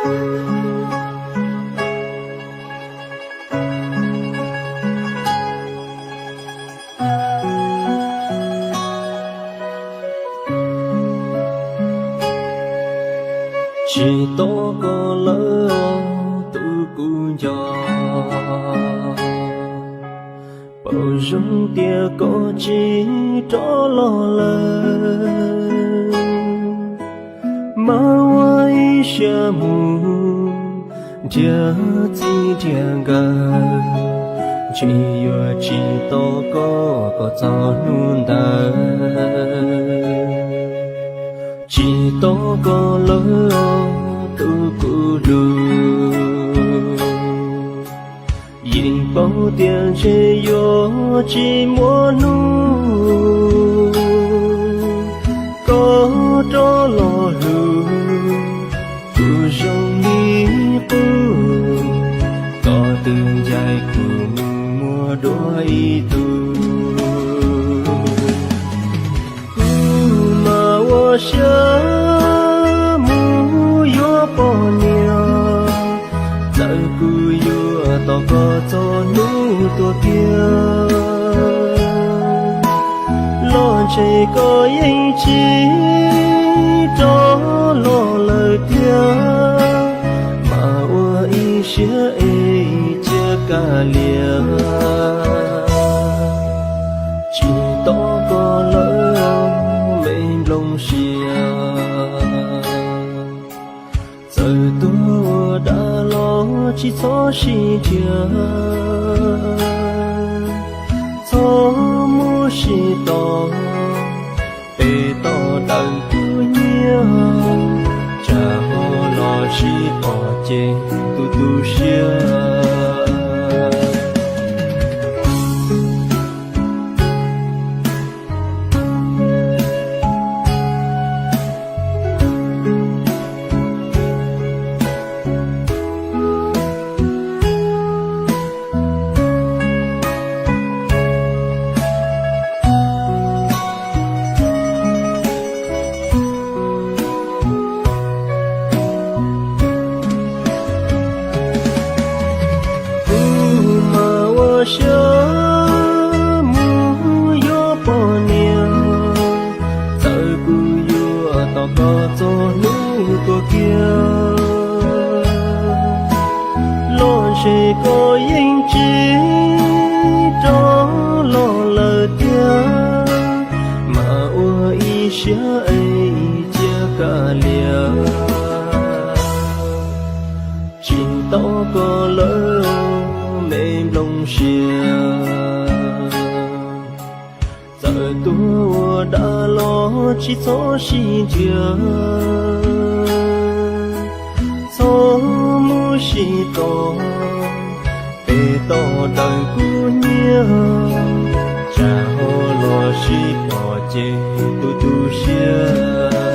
Tsis tos koj lawm tus kuv nco, paub zoo tias koj tsis rov los lawm. Mas ua ib siab mus nrhiav txij nrhiav nkawm, ntshe yuav tsis tos koj kom txog hnub ntawd. Tsis tos koj lawm tus kuv hlub, yeej paub tias ntshe yuav tsis muaj hnub koj rov los hlub kuv zoo li qub, koj twb ncaim kuv mus muaj dua ib tug. Kuv mas ua siab mus yuav poj niam, txawm kuv yuav tos koj txog hnub tuag kiag los ntshe koj yeej tsis rov los lawm tiag. Mas ua ib siab es cia kav liam, tsis tos koj lawm me nplooj siab. Txawm tuag ua dab los tsis txhob sib nrhiav, txhob mus sib tos, pem toj daws kuv nyiag, tsam ho los sib pom ces tu tu siab. Kuv mas ua siab mus yuav poj niam, txawm kuv yuav tos koj txog hnub tuag kiag los ntshe koj yeej tsis rov los lawm tiag. Mas ua ib siab es cia kav liam, tsis tos koj lawm me nplooj siab. Txawm tuag ua dab los tsis txhob sib nrhiav, txhob mus sib tos, pem toj daws kuv nyiag, tsam ho los sib pom ces tu tu siab.